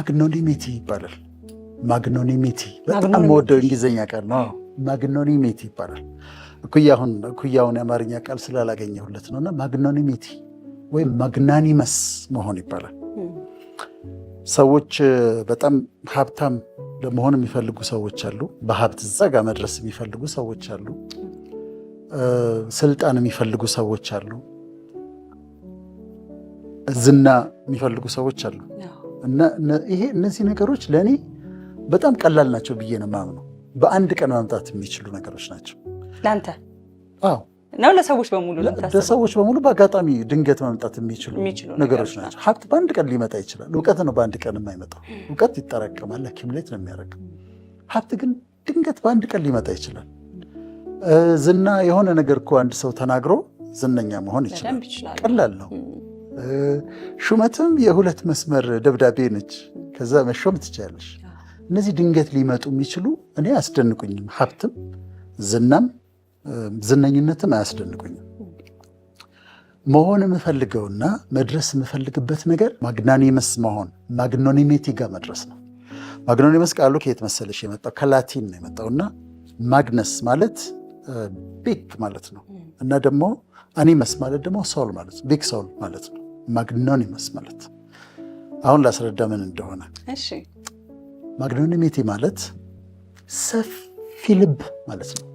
Magnanimity ይባላል። Magnanimity በጣም የምወደው እንግሊዝኛ ቃል ነው። Magnanimity ይባላል። እኩያውን የአማርኛ ቃል ስላላገኘሁለት ነው። እና magnanimity ወይም magnanimous መሆን ይባላል። ሰዎች በጣም ሀብታም ለመሆን የሚፈልጉ ሰዎች አሉ። በሀብት እዛ ጋር መድረስ የሚፈልጉ ሰዎች አሉ። ስልጣን የሚፈልጉ ሰዎች አሉ። ዝና የሚፈልጉ ሰዎች አሉ። እና ይሄ እነዚህ ነገሮች ለእኔ በጣም ቀላል ናቸው ብዬ ነው የማምነው። በአንድ ቀን ማምጣት የሚችሉ ነገሮች ናቸው። ለአንተ? አዎ። ነው ለሰዎች በሙሉ? ለሰዎች በሙሉ በአጋጣሚ ድንገት ማምጣት የሚችሉ ነገሮች ናቸው። ሀብት በአንድ ቀን ሊመጣ ይችላል። እውቀት ነው በአንድ ቀን የማይመጣው። እውቀት ይጠራቀማል፣ accumulate ነው የሚያደርገው። ሀብት ግን ድንገት በአንድ ቀን ሊመጣ ይችላል። ዝና፣ የሆነ ነገር እኮ አንድ ሰው ተናግሮ ዝነኛ መሆን ይችላል። ቀላል ነው። ሹመትም የሁለት መስመር ደብዳቤ ነች። ከዛ መሾም ትችያለሽ። እነዚህ ድንገት ሊመጡ የሚችሉ እኔ አያስደንቁኝም። ሀብትም ዝናም ዝነኝነትም አያስደንቁኝም። መሆን የምፈልገውና መድረስ የምፈልግበት ነገር magnanimous መሆን፣ magnanimity ጋር መድረስ ነው። Magnanimous ቃሉ ከየት መሰለሽ የመጣው? ከላቲን ነው የመጣው እና magnus ማለት big ማለት ነው እና ደግሞ animus ማለት ደግሞ soul ማለት ነው። Big soul ማለት ነው። Magnanimous ማለት አሁን ላስረዳ ምን እንደሆነ። Magnanimity ማለት ሰፊ ልብ ማለት ነው።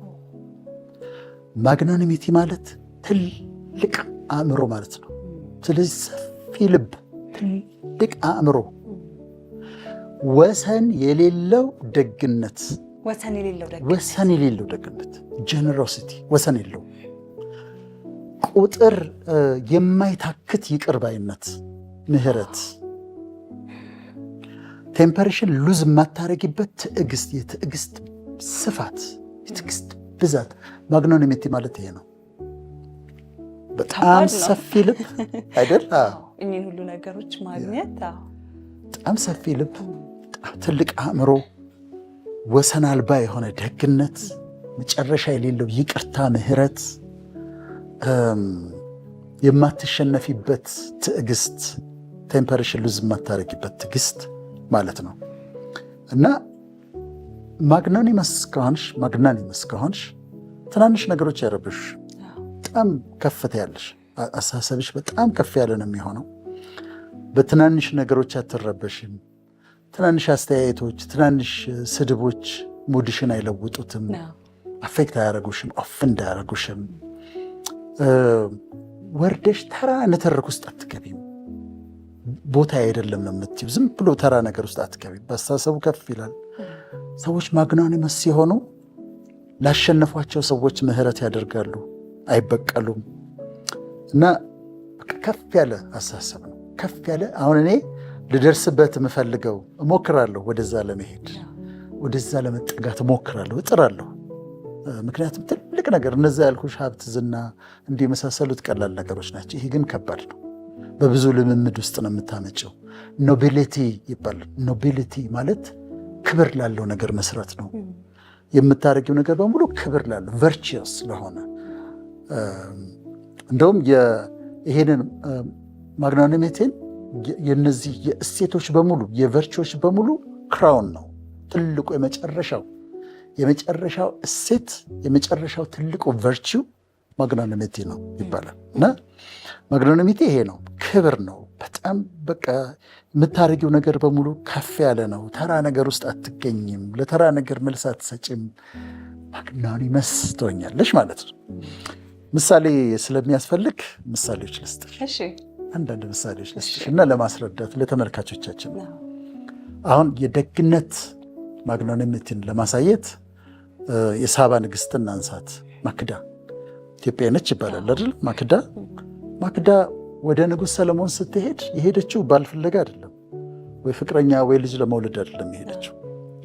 Magnanimity ማለት ትልቅ አእምሮ ማለት ነው። ስለዚህ ሰፊ ልብ፣ ትልቅ አእምሮ፣ ወሰን የሌለው ደግነት፣ ወሰን የሌለው ደግነት፣ generosity ወሰን የለው፣ ቁጥር የማይታክት ይቅር ባይነት፣ ምህረት፣ temper ሽን lose የማታረጊበት ትዕግስት፣ የትዕግስት ስፋት፣ የትዕግስት ብዛት። Magnanimity ማለት ይሄ ነው። በጣም ሰፊ ልብ አይደል? እኚህን ሁሉ ነገሮች ማግኘት። በጣም ሰፊ ልብ፣ በጣም ትልቅ አእምሮ፣ ወሰን አልባ የሆነ ደግነት፣ መጨረሻ የሌለው ይቅርታ፣ ምህረት፣ የማትሸነፊበት ትዕግስት፣ temper ሽን lose የማታረጊበት ትዕግስት ማለት ነው። እና magnanimous ከሆንሽ ትናንሽ ነገሮች አይረብሹሽ። በጣም ከፍታ ያለሽ፣ አስተሳሰብሽ በጣም ከፍ ያለ ነው የሚሆነው። በትናንሽ ነገሮች አትረበሽም። ትናንሽ አስተያየቶች፣ ትናንሽ ስድቦች mood ሽን አይለውጡትም፣ affect አያደርጉሽም፣ offend አያደርጉሽም። ወርደሽ ተራ ንትርክ ውስጥ አትገቢም። ቦታ አይደለም ነው የምትይው። ዝም ብሎ ተራ ነገር ውስጥ አትገቢም። በአስተሳሰቡ ከፍ ይላል። ሰዎች magnanimous ሲሆኑ ላሸነፏቸው ሰዎች ምህረት ያደርጋሉ፣ አይበቀሉም። እና ከፍ ያለ አስተሳሰብ ነው። ከፍ ያለ፣ አሁን እኔ ልደርስበት የምፈልገው፣ እሞክራለሁ፣ ወደዛ ለመሄድ፣ ወደዛ ለመጠጋት እሞክራለሁ፣ እጥራለሁ። ምክንያቱም ትልቅ ነገር እነዛ ያልኩሽ ሀብት፣ ዝና እንዲህ የመሳሰሉት ቀላል ነገሮች ናቸው። ይሄ ግን ከባድ ነው። በብዙ ልምምድ ውስጥ ነው የምታመጪው። Nobility ይባላል። Nobility ማለት ክብር ላለው ነገር መስራት ነው። የምታደርጊው ነገር በሙሉ ክብር ላለው፣ virtuous ለሆነ። እንደውም ይሄንን magnanimity ን የነዚህ የእሴቶች በሙሉ፣ የ virtue ዎች በሙሉ crown ነው። ትልቁ የመጨረሻው እሴት፣ የመጨረሻው ትልቁ virtue magnanimity ነው ይባላል። እና magnanimity ይሄ ነው፣ ክብር ነው። በጣም በቃ የምታደርጊው ነገር በሙሉ ከፍ ያለ ነው። ተራ ነገር ውስጥ አትገኝም። ለተራ ነገር መልስ አትሰጭም። Magnanimous ትሆኛለሽ ማለት ነው። ምሳሌ ስለሚያስፈልግ ምሳሌዎች ልስጥሽ፣ አንዳንድ ምሳሌዎች ልስጥሽ እና ለማስረዳት ለተመልካቾቻችን አሁን የደግነት magnanimity ን ለማሳየት የሳባ ንግስትን እናንሳት። ማክዳ ኢትዮጵያ ነች ይባላል አይደል? ማክዳ ወደ ንጉሥ ሰለሞን ስትሄድ የሄደችው ባል ፍለጋ አይደለም፣ ወይ ፍቅረኛ ወይ ልጅ ለመውለድ አይደለም የሄደችው።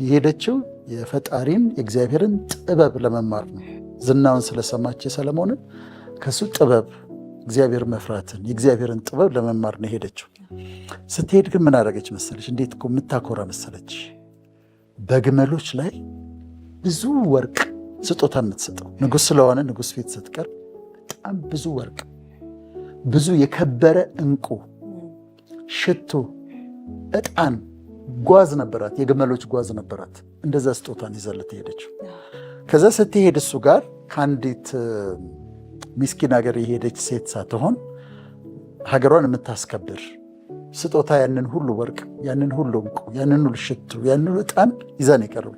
የሄደችው የፈጣሪን የእግዚአብሔርን ጥበብ ለመማር ነው። ዝናውን ስለሰማች የሰለሞንን፣ ከሱ ጥበብ፣ እግዚአብሔር መፍራትን፣ የእግዚአብሔርን ጥበብ ለመማር ነው የሄደችው። ስትሄድ ግን ምን አደረገች መሰለች? እንዴት እኮ የምታኮራ መሰለች። በግመሎች ላይ ብዙ ወርቅ ስጦታ የምትሰጠው፣ ንጉሥ ስለሆነ ንጉሥ ፊት ስትቀርብ በጣም ብዙ ወርቅ፣ ብዙ የከበረ ዕንቁ፣ ሽቶ፣ ዕጣን ጓዝ ነበራት፣ የግመሎች ጓዝ ነበራት። እንደዛ ስጦታን ይዛለት ሄደችው። ከዛ ስትሄድ እሱ ጋር ከአንዲት ሚስኪን ሀገር የሄደች ሴት ሳትሆን ሀገሯን የምታስከብር ስጦታ፣ ያንን ሁሉ ወርቅ፣ ያንን ሁሉ ዕንቁ፣ ያንን ሁሉ ሽቱ፣ ያንን ሁሉ ዕጣን ይዛ ነው የቀረበው።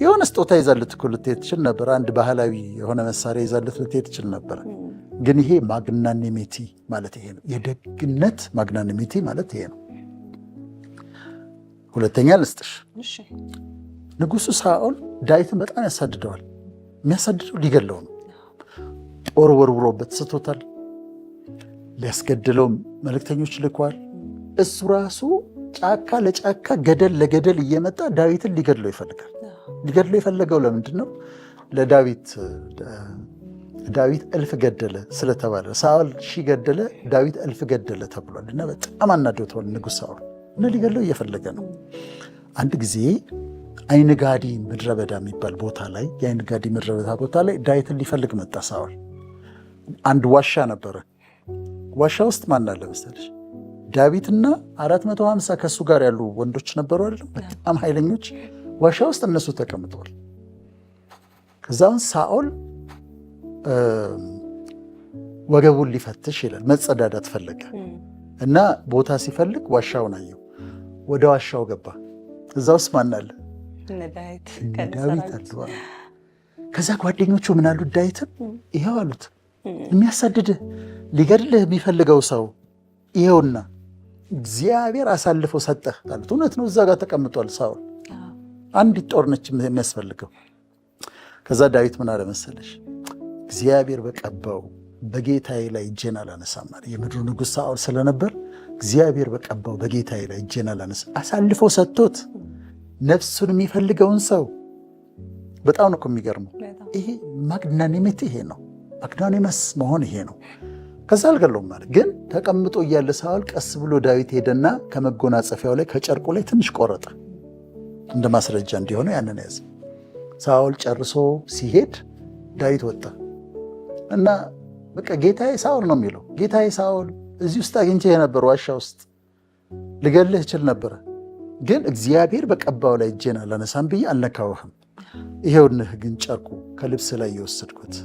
የሆነ ስጦታ ይዛለት እኮ ልትሄድ ትችል ነበር። አንድ ባህላዊ የሆነ መሳሪያ ይዛለት ልትሄድ ትችል ነበር። ግን ይሄ magnanimity ማለት ይሄ ነው። የደግነት magnanimity ማለት ይሄ ነው። ሁለተኛ ልስጥሽ። ንጉሱ ሳኦል ዳዊትን በጣም ያሳድደዋል። የሚያሳድደው ሊገለው ነው። ጦር ወርውሮበት ስቶታል። ሊያስገድለውም መልእክተኞች ልኳል። እሱ ራሱ ጫካ ለጫካ፣ ገደል ለገደል እየመጣ ዳዊትን ሊገድለው ይፈልጋል። ሊገድለው የፈለገው ለምንድን ነው? ለዳዊት ዳዊት እልፍ ገደለ ስለተባለ፣ ሳኦል 1000 ገደለ፣ ዳዊት እልፍ ገደለ ተብሏል። እና በጣም አናዶተዋል ንጉሥ ሳኦል እና ሊገድለው እየፈለገ ነው። አንድ ጊዜ አይንጋዲ ምድረ በዳ የሚባል ቦታ ላይ፣ የአይንጋዲ ምድረ በዳ ቦታ ላይ ዳዊትን ሊፈልግ መጣ ሳኦል። አንድ ዋሻ ነበረ። ዋሻ ውስጥ ማን አለ መሰለሽ? ዳዊትና 450 ከእሱ ጋር ያሉ ወንዶች ነበሩ አይደለም? በጣም ኃይለኞች፣ ዋሻ ውስጥ እነሱ ተቀምጠዋል። ከዛውን ሳኦል ወገቡን ሊፈትሽ ይላል፣ መጸዳዳት ፈለገ እና ቦታ ሲፈልግ ዋሻውን አየው። ወደ ዋሻው ገባ። እዛ ውስጥ ማን አለ? ዳዊት አሉ። ከዛ ጓደኞቹ ምን አሉት? ዳዊትም ይኸው አሉት፣ የሚያሳድድህ ሊገድልህ የሚፈልገው ሰው ይኸውና እግዚአብሔር አሳልፎ ሰጠህ አሉት። እውነት ነው፣ እዛ ጋር ተቀምጧል ሳኦል። አንዲት ጦር ነች የሚያስፈልገው። ከዛ ዳዊት ምን አለ መሰለሽ? እግዚአብሔር በቀባው በጌታዬ ላይ እጄን አላነሳም አለ። የምድሩ ንጉሥ ሳኦል ስለነበር እግዚአብሔር በቀባው በጌታዬ ላይ እጄን አላነሳም። አሳልፎ ሰጥቶት ነፍሱን የሚፈልገውን ሰው፣ በጣም ነው እኮ የሚገርመው። ይሄ magnanimity ይሄ ነው። Magnanimous መሆን ይሄ ነው። ከዛ አልገለውም ማለት ግን ተቀምጦ እያለ ሳኦል ቀስ ብሎ ዳዊት ሄደና ከመጎናጸፊያው ላይ፣ ከጨርቁ ላይ ትንሽ ቆረጠ። እንደ ማስረጃ እንዲሆነው ያንን ያዘ። ሳኦል ጨርሶ ሲሄድ ዳዊት ወጣ እና በቃ ጌታዬ ሳኦል ነው የሚለው። ጌታዬ ሳኦል፣ እዚህ ውስጥ አግኝቼህ የነበር፣ ዋሻ ውስጥ ልገልህ እችል ነበረ፣ ግን እግዚአብሔር በቀባው ላይ እጄን አላነሳም ብዬ አልነካውህም። ይሄውንህ ግን ጨርቁ ከልብስ ላይ የወሰድኩት።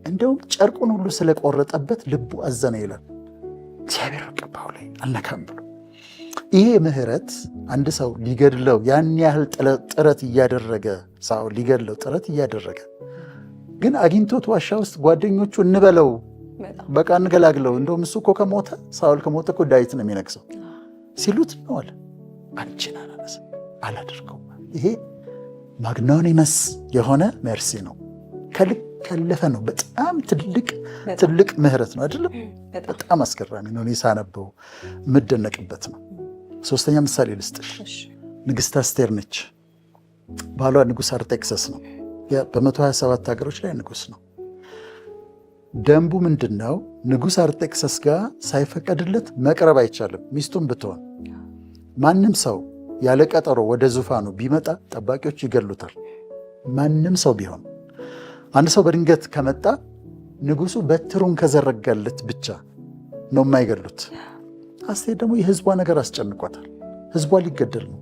እንደውም ጨርቁን ሁሉ ስለቆረጠበት ልቡ አዘነ ይላል። እግዚአብሔር በቀባው ላይ አልነካም ብሎ። ይሄ ምህረት፣ አንድ ሰው ሊገድለው ያን ያህል ጥረት እያደረገ፣ ሳኦል ሊገድለው ጥረት እያደረገ ግን አግኝቶት ዋሻ ውስጥ ጓደኞቹ እንበለው በቃ እንገላግለው፣ እንደውም እሱ እኮ ከሞተ፣ ሳኦል ከሞተ እኮ ዳዊት ነው የሚነግሰው ሲሉት ነው አለ፣ አንቺን አላነሳም፣ አላደርገውም። ይሄ magnanimous የሆነ mercy ነው። ከልክ ያለፈ ነው። በጣም ትልቅ ትልቅ ምህረት ነው አይደለም? በጣም አስገራሚ ነው። እኔ ሳነበው የምደነቅበት ነው። ሶስተኛ ምሳሌ ልስጥሽ። ንግስት አስቴር ነች። ባሏ ንጉሥ አርጤክሰስ ነው። በ127 ሀገሮች ላይ ንጉሥ ነው። ደንቡ ምንድን ነው? ንጉሥ አርጤክሰስ ጋር ሳይፈቀድለት መቅረብ አይቻልም። ሚስቱም ብትሆን ማንም ሰው ያለ ቀጠሮ ወደ ዙፋኑ ቢመጣ ጠባቂዎች ይገሉታል። ማንም ሰው ቢሆን፣ አንድ ሰው በድንገት ከመጣ ንጉሱ በትሩን ከዘረጋለት ብቻ ነው የማይገሉት። አስቴር ደግሞ የህዝቧ ነገር አስጨንቋታል። ህዝቧ ሊገደል ነው።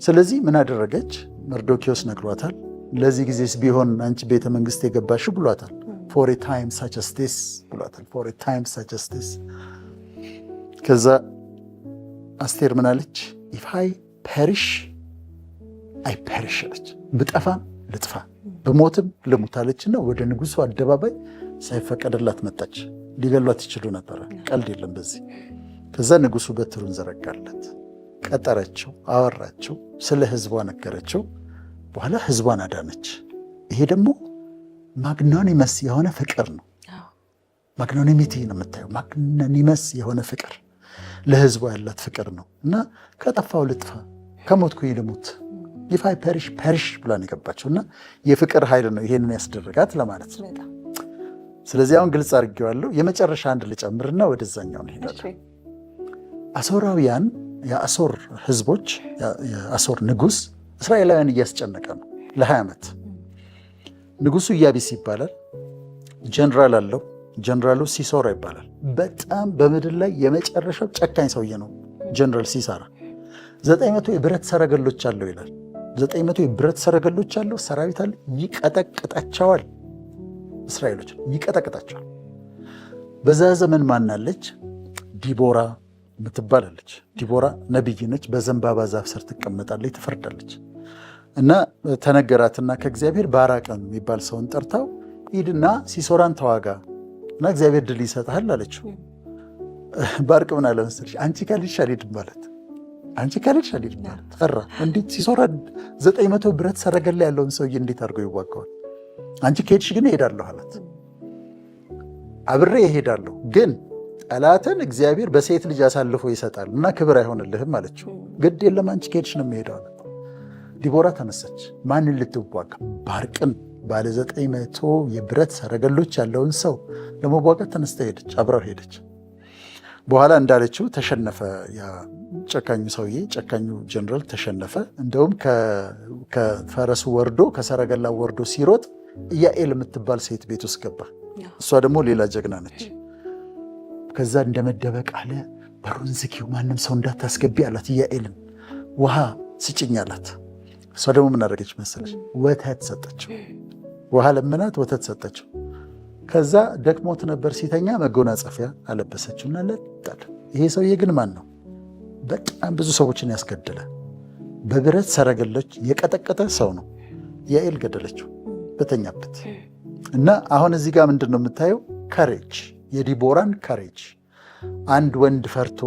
ስለዚህ ምን አደረገች? መርዶኪዎስ ነግሯታል። ለዚህ ጊዜስ ቢሆን አንቺ ቤተ መንግስት የገባሽው ብሏታል። For a time such as this ብሏታል። For a time such as this። ከዛ አስቴር ምን አለች? If I perish, I perish አለች። ብጠፋም ልጥፋ፣ ብሞትም ልሙት አለችና ወደ ንጉሱ አደባባይ ሳይፈቀድላት መጣች። ሊገሏት ይችሉ ነበረ። ቀልድ የለም በዚህ። ከዛ ንጉሱ በትሩን ዘረጋለት፣ ቀጠረችው፣ አወራችው፣ ስለ ህዝቧ ነገረችው። በኋላ ህዝቧን አዳነች። ይሄ ደግሞ magnanimous የሆነ ፍቅር ነው። Magnanimity ነው የምታየው። Magnanimous የሆነ ፍቅር፣ ለህዝቧ ያላት ፍቅር ነው እና ከጠፋው ልጥፋ፣ ከሞትኩኝ ልሙት፣ if I perish, perish ብላ ነው የገባቸው እና የፍቅር ኃይል ነው ይሄንን ያስደረጋት ለማለት ነው። ስለዚህ አሁን ግልጽ አድርጌዋለሁ። የመጨረሻ አንድ ልጨምርና ወደዛኛው እንሄዳለን። አሶራውያን፣ የአሶር ህዝቦች፣ የአሶር ንጉስ እስራኤላውያን እያስጨነቀ ነው ለ20 ዓመት። ንጉሱ ኢያቢስ ይባላል። ጀነራል አለው። ጀነራሉ ሲሶራ ይባላል። በጣም በምድር ላይ የመጨረሻው ጨካኝ ሰውዬ ነው ጀነራል ሲሳራ። 900 የብረት ሰረገሎች አለው ይላል። 900 የብረት ሰረገሎች አለው፣ ሰራዊት አለ። ይቀጠቅጣቸዋል፣ እስራኤሎች ይቀጠቅጣቸዋል። በዛ ዘመን ማናለች? ዲቦራ የምትባላለች። ዲቦራ ነቢይ ነች። በዘንባባ ዛፍ ስር ትቀመጣለች፣ ትፈርዳለች። እና ተነገራትና ከእግዚአብሔር ባራቅን የሚባል ሰውን ጠርታው ሂድና ሲሶራን ተዋጋ እና እግዚአብሔር ድል ይሰጥሃል አለችው። ባርቅ ምን አለ መሰለሽ? አንቺ ካልሄድሽ አልሄድም አላት። አንቺ ካልሄድሽ አልሄድም አላት። ፈራ። እንዴት ሲሶራ 900 ብረት ሰረገላ ያለውን ሰውዬ እንዴት አድርጎ ይዋጋዋል? አንቺ ከሄድሽ ግን እሄዳለሁ አላት። አብሬ እሄዳለሁ ግን ጠላትን እግዚአብሔር በሴት ልጅ አሳልፎ ይሰጣል እና ክብር አይሆንልህም አለችው። ግድ የለም አንቺ ከሄድሽ ነው የምሄደው አላት። ዲቦራ ተነሳች። ማንን ልትዋጋ? ባርቅን ባለ 900 የብረት ሰረገሎች ያለውን ሰው ለመዋጋት ተነስታ ሄደች። አብራው ሄደች። በኋላ እንዳለችው ተሸነፈ። ጨካኙ ሰውዬ፣ ጨካኙ ጀነራል ተሸነፈ። እንደውም ከፈረሱ ወርዶ፣ ከሰረገላ ወርዶ ሲሮጥ ኢያኤል የምትባል ሴት ቤት ውስጥ ገባ። እሷ ደግሞ ሌላ ጀግና ነች። ከዛ እንደመደበቅ አለ። በሩን ዝጊው፣ ማንም ሰው እንዳታስገቢ አላት። ኢያኤልን ውሃ ስጭኝ አላት። እሷ ደግሞ ምን አደረገች መሰለች? ወተት ሰጠችው። ውሃ ለምናት ወተት ሰጠችው። ከዛ ደክሞት ነበር ሲተኛ መጎናጸፊያ አለበሰችውና ለጥ አለ። ይሄ ሰውዬ ግን ማን ነው? በጣም ብዙ ሰዎችን ያስገደለ፣ በብረት ሰረገሎች የቀጠቀጠ ሰው ነው። ኢያኤል ገደለችው በተኛበት። እና አሁን እዚህ ጋር ምንድን ነው የምታየው? Courage፣ የዲቦራን courage። አንድ ወንድ ፈርቶ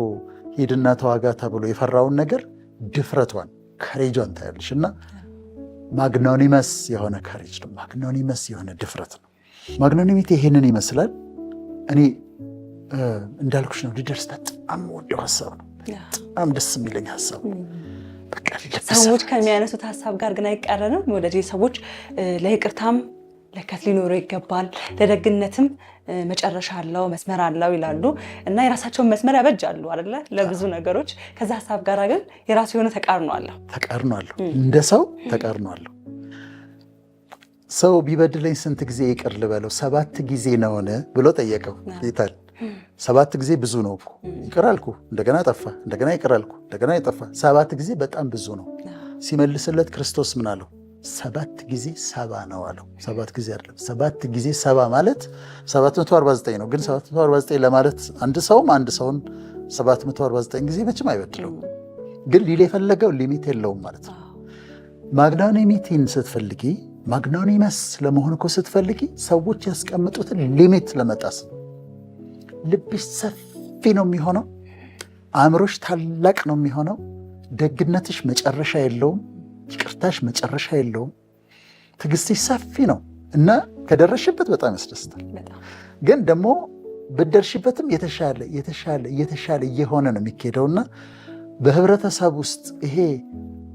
ሂድና ተዋጋ ተብሎ የፈራውን ነገር ድፍረቷን፣ courage ኧን ታያለሽ። እና magnanimous የሆነ courage ነው። Magnanimous የሆነ ድፍረት ነው። Magnanimity ይሄንን ይመስላል። እኔ እንዳልኩሽ ነው፣ ሊደርስ በጣም ወደው ሀሳብ ነው። በጣም ደስ የሚለኝ ሀሳብ ነው። ሰዎች ከሚያነሱት ሀሳብ ጋር ግን አይቃረንም። ወዳጄ፣ ሰዎች ለይቅርታም ለከት ሊኖረው ይገባል፣ ለደግነትም መጨረሻ አለው፣ መስመር አለው ይላሉ እና የራሳቸውን መስመር ያበጃሉ አይደለ ለብዙ ነገሮች። ከዛ ሀሳብ ጋር ግን የራሱ የሆነ ተቃርኖ አለው። ተቃርኖ አለው፣ እንደ ሰው ተቃርኖ አለው። ሰው ቢበድለኝ ስንት ጊዜ ይቅር ልበለው? 7 ጊዜ ነውን ብሎ ጠየቀው ጌታን። 7 ጊዜ ብዙ ነው እኮ። ይቅር አልኩ፣ እንደገና ጠፋ፣ እንደገና ይቅር አልኩ፣ እንደገና ጠፋ። 7 ጊዜ በጣም ብዙ ነው። ሲመልስለት ክርስቶስ ምን አለው? 7 ጊዜ 70 ነው አለው። 7 ጊዜ አይደለም፣ 7 ጊዜ 70 ማለት 749 ነው። ግን 749 ለማለት አንድ ሰውም አንድ ሰውን 749 ጊዜ መቼም አይበድለውም። ግን ሊል የፈለገው limit የለውም ማለት ነው። Magnanimity ን ስትፈልጊ፣ magnanimous ለመሆን እኮ ስትፈልጊ ሰዎች ያስቀምጡትን limit ለመጣስ ነው። ልብሽ ሰፊ ነው የሚሆነው። አእምሮሽ ታላቅ ነው የሚሆነው። ደግነትሽ መጨረሻ የለውም። ይቅርታሽ መጨረሻ የለውም። ትዕግስትሽ ሰፊ ነው እና ከደረስሽበት በጣም ያስደስታል። ግን ደግሞ ብትደርሽበትም የተሻለ የተሻለ የተሻለ እየሆነ ነው የሚኬደውና በህብረተሰብ ውስጥ ይሄ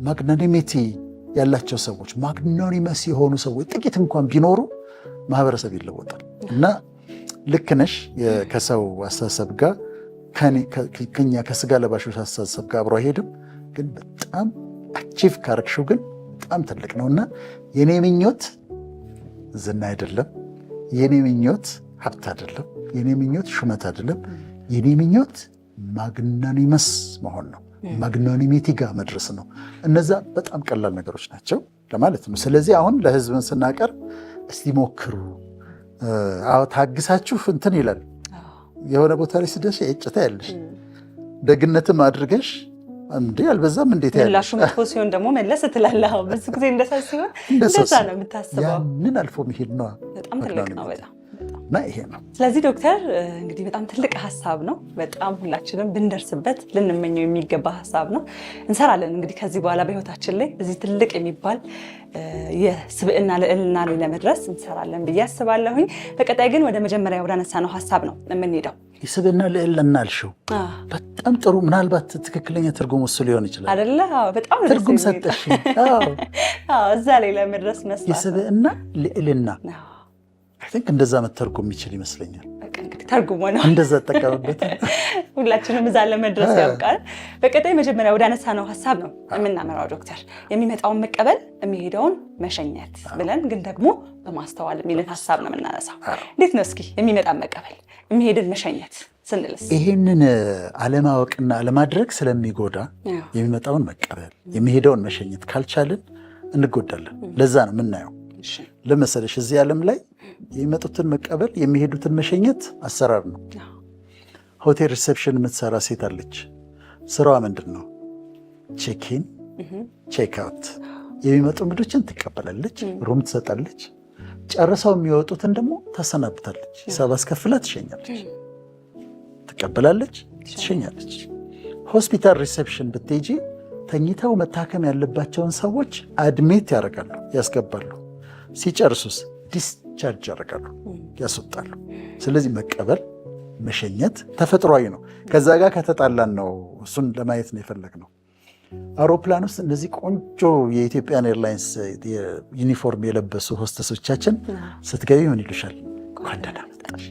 magnanimity ያላቸው ሰዎች፣ magnanimous የሆኑ ሰዎች ጥቂት እንኳን ቢኖሩ ማህበረሰብ ይለወጣል። እና ልክ ነሽ፣ ከሰው አስተሳሰብ ጋር፣ ከኛ ከስጋ ለባሾች አስተሳሰብ ጋር አብሮ አይሄድም። ግን በጣም achieve ካረግሽው ግን በጣም ትልቅ ነው። እና የኔ ምኞት ዝና አይደለም፣ የኔ ምኞት ሀብት አይደለም፣ የኔ ምኞት ሹመት አይደለም። የኔ ምኞት magnanimous መሆን ነው። Magnanimity ጋር መድረስ ነው። እነዛ በጣም ቀላል ነገሮች ናቸው ለማለት ነው። ስለዚህ አሁን ለህዝብን ስናቀርብ እስቲ ሞክሩ፣ አዎ ታግሳችሁ እንትን ይላል። የሆነ ቦታ ላይ ስደርሽ ኤጭታ ያለሽ ደግነትም አድርገሽ እንዴ አልበዛም እንዴት ያለሽ ምላሹ መጥፎ ሲሆን ደግሞ መለስ ትላለህ። ብዙ ጊዜ እንደዛ ሲሆን እንደዛ ነው የምታስበው። ያንን አልፎ መሄድ ነው። በጣም ትልቅ ነው በጣም። እና ይሄ ነው። ስለዚህ ዶክተር፣ እንግዲህ በጣም ትልቅ ሀሳብ ነው። በጣም ሁላችንም ብንደርስበት ልንመኘው የሚገባ ሀሳብ ነው። እንሰራለን እንግዲህ ከዚህ በኋላ በህይወታችን ላይ እዚህ ትልቅ የሚባል የስብዕና ልዕልና ላይ ለመድረስ እንሰራለን ብዬ አስባለሁኝ። በቀጣይ ግን ወደ መጀመሪያ ወዳነሳነው ሀሳብ ነው የምንሄደው። የስብዕና ልዕልና አልሽው፣ በጣም ጥሩ። ምናልባት ትክክለኛ ትርጉም እሱ ሊሆን ይችላል። አይደለ? በጣም ትርጉም ሰጠሽ። እዛ ላይ ለመድረስ መስራት። የስብዕና ልዕልና፣ I think እንደዛ መተርጎም የሚችል ይመስለኛል። እንግዲህ ተርጉሞ ነው። እንደዛ ጠቀምበት። ሁላችንም እዛ ለመድረስ ያብቃል። በቀጣይ መጀመሪያ ወደ አነሳነው ሀሳብ ነው የምናመራው ዶክተር። የሚመጣውን መቀበል፣ የሚሄደውን መሸኘት ብለን ግን ደግሞ በማስተዋል የሚልን ሀሳብ ነው የምናነሳው። እንዴት ነው እስኪ የሚመጣን መቀበል፣ የሚሄድን መሸኘት? ስንልስ? ይሄንን አለማወቅና አለማድረግ ስለሚጎዳ የሚመጣውን መቀበል የሚሄደውን መሸኘት ካልቻልን እንጎዳለን። ለዛ ነው የምናየው ለመሰለሽ እዚህ ዓለም ላይ የሚመጡትን መቀበል የሚሄዱትን መሸኘት አሰራር ነው። ሆቴል reception የምትሰራ ሴት አለች። ስራዋ ምንድን ነው? Check in, check out። የሚመጡ እንግዶችን ትቀበላለች፣ room ትሰጣለች። ጨርሰው የሚወጡትን ደግሞ ታሰናብታለች። ሂሳብ አስከፍላ ትሸኛለች። ትቀበላለች፣ ትሸኛለች። ሆስፒታል reception ብትሄጂ ተኝተው መታከም ያለባቸውን ሰዎች admit ያደርጋሉ፣ ያስገባሉ። ሲጨርሱስ discharge ያደርጋሉ፣ ያስወጣሉ። ስለዚህ መቀበል መሸኘት ተፈጥሯዊ ነው። ከዛ ጋር ከተጣላን ነው፣ እሱን ለማየት ነው የፈለግነው። አውሮፕላን ውስጥ እነዚህ ቆንጆ የ Ethiopian Airlines ዩኒፎርም የለበሱ ሆስተሶቻችን ስትገቢ ምን ይሉሻል? እንኳን ደህና መጣሽ፣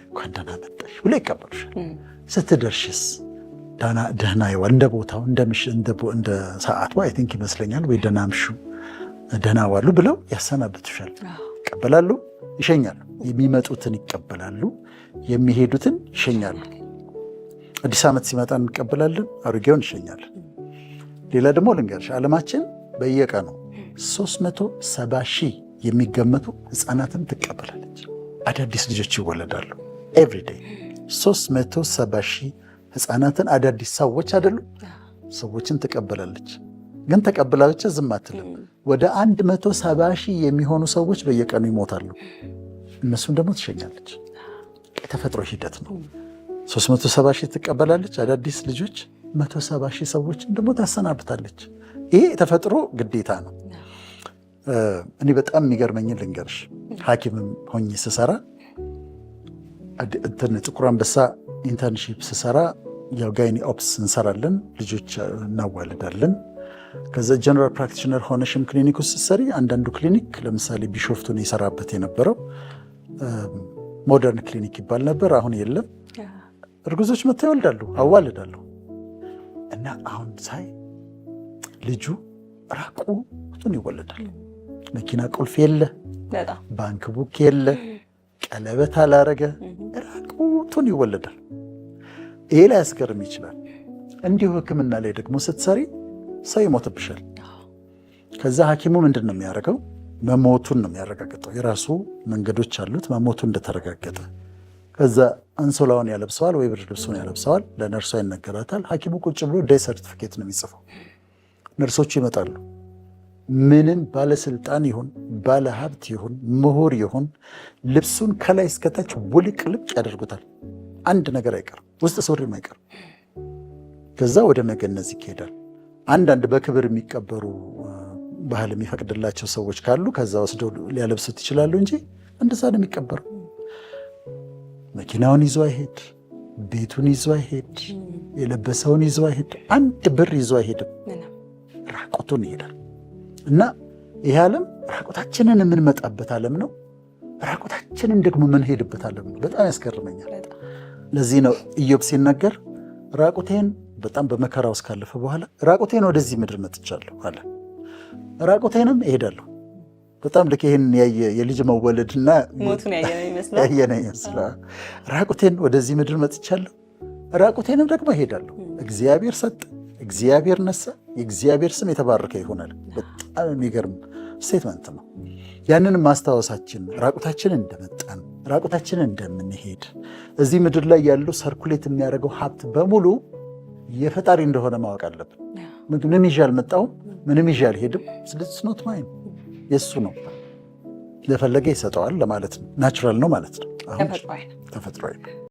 እንኳን ደህና መጣሽ ብሎ ይቀበሉሻል። ስትደርሽስ ደህና ይዋል እንደ ቦታው እንደ ሰዓቱ I think ይመስለኛል፣ ወይ ደህና አምሹ፣ ደህና ዋሉ ብለው ያሰናብቱሻል። ይቀበላሉ፣ ይሸኛሉ። የሚመጡትን ይቀበላሉ፣ የሚሄዱትን ይሸኛሉ። አዲስ ዓመት ሲመጣ እንቀበላለን፣ አሮጌውን እንሸኛለን። ሌላ ደግሞ ልንገርሽ፣ ዓለማችን በየቀኑ 370 ሺህ የሚገመቱ ህፃናትን ትቀበላለች። አዳዲስ ልጆች ይወለዳሉ። Every day 370 ሺህ ህፃናትን፣ አዳዲስ ሰዎች አይደሉ፣ ሰዎችን ትቀበላለች። ግን ተቀብላ ብቻ ዝም አትልም። ወደ 170 ሺህ የሚሆኑ ሰዎች በየቀኑ ይሞታሉ። እነሱም ደግሞ ትሸኛለች። የተፈጥሮ ሂደት ነው። 370 ሺህ ትቀበላለች አዳዲስ ልጆች፣ 170 ሺህ ሰዎችን ደግሞ ታሰናብታለች። ይሄ የተፈጥሮ ግዴታ ነው። እኔ በጣም የሚገርመኝን ልንገርሽ። ሐኪምም ሆኜ ስሰራ፣ እንትን ጥቁር አንበሳ internship ስሰራ ያው gyni obs እንሰራለን፣ ልጆች እናዋልዳለን። ከዛ general practitioner ሆነሽም ክሊኒክ ውስጥ ስትሰሪ አንዳንዱ ክሊኒክ፣ ለምሳሌ ቢሾፍቱን የሰራበት የነበረው Modern clinic ይባል ነበር፣ አሁን የለም። እርጉዞች መጥተው ይወልዳሉ፣ አዋልዳለሁ። እና አሁን ሳይ ልጁ ራቁቱን ይወለዳል። መኪና ቁልፍ የለ፣ bank book የለ፣ ቀለበት አላረገ፣ ራቁቱን ይወለዳል። ይሄ ላይ ያስገርም ይችላል። እንዲሁ ሕክምና ላይ ደግሞ ስትሰሪ ሰው ይሞትብሻል። ከዛ ሐኪሙ ምንድን ነው የሚያደርገው? መሞቱን ነው የሚያረጋግጠው። የራሱ መንገዶች አሉት። መሞቱ እንደተረጋገጠ ከዛ አንሶላውን ያለብሰዋል ወይ ብርድ ልብሱን ያለብሰዋል። ለነርሷ ይነገራታል። ሐኪሙ ቁጭ ብሎ death certificate ነው የሚጽፈው። ነርሶቹ ይመጣሉ። ምንም ባለስልጣን ይሁን፣ ባለ ሀብት ይሁን፣ ምሁር ይሁን፣ ልብሱን ከላይ እስከታች ውልቅልቅ ያደርጉታል። አንድ ነገር አይቀርም፣ ውስጥ ሱሪም አይቀርም። ከዛ ወደ መገነዝ ይካሄዳል። አንዳንድ በክብር የሚቀበሩ ባህል የሚፈቅድላቸው ሰዎች ካሉ ከዛ ወስደው ሊያለብሱት ይችላሉ እንጂ እንደዛ ነው የሚቀበረው። መኪናውን ይዞ አይሄድ፣ ቤቱን ይዞ አይሄድ፣ የለበሰውን ይዞ አይሄድ፣ አንድ ብር ይዞ አይሄድም። ራቁቱን ይሄዳል። እና ይህ ዓለም ራቁታችንን የምንመጣበት ዓለም ነው። ራቁታችንን ደግሞ የምንሄድበት ዓለም ነው። በጣም ያስገርመኛል። ለዚህ ነው ኢዮብ ሲናገር ራቁቴን በጣም በመከራ ውስጥ ካለፈ በኋላ ራቁቴን ወደዚህ ምድር መጥቻለሁ አለ። ራቁቴንም እሄዳለሁ። በጣም ልክ ይህን ያየ የልጅ መወለድና ሞቱን ያየነ ይመስላል። ራቁቴን ወደዚህ ምድር መጥቻለሁ፣ ራቁቴንም ደግሞ እሄዳለሁ። እግዚአብሔር ሰጠ፣ እግዚአብሔር ነሳ፣ የእግዚአብሔር ስም የተባረከ ይሆናል። በጣም የሚገርም statement ነው። ያንን ማስታወሳችን ራቁታችንን እንደመጣን ራቁታችንን እንደምንሄድ፣ እዚህ ምድር ላይ ያለው circulate የሚያደርገው ሀብት በሙሉ የፈጣሪ እንደሆነ ማወቅ አለብን። ምንም ይዤ አልመጣሁም፣ ምንም ይዤ አልሄድም። ስለዚህ it's not mine፣ የእሱ ነው። ለፈለገ ይሰጠዋል ለማለት ነው። Natural ነው ማለት ነው። ተፈጥሯዊ ነው።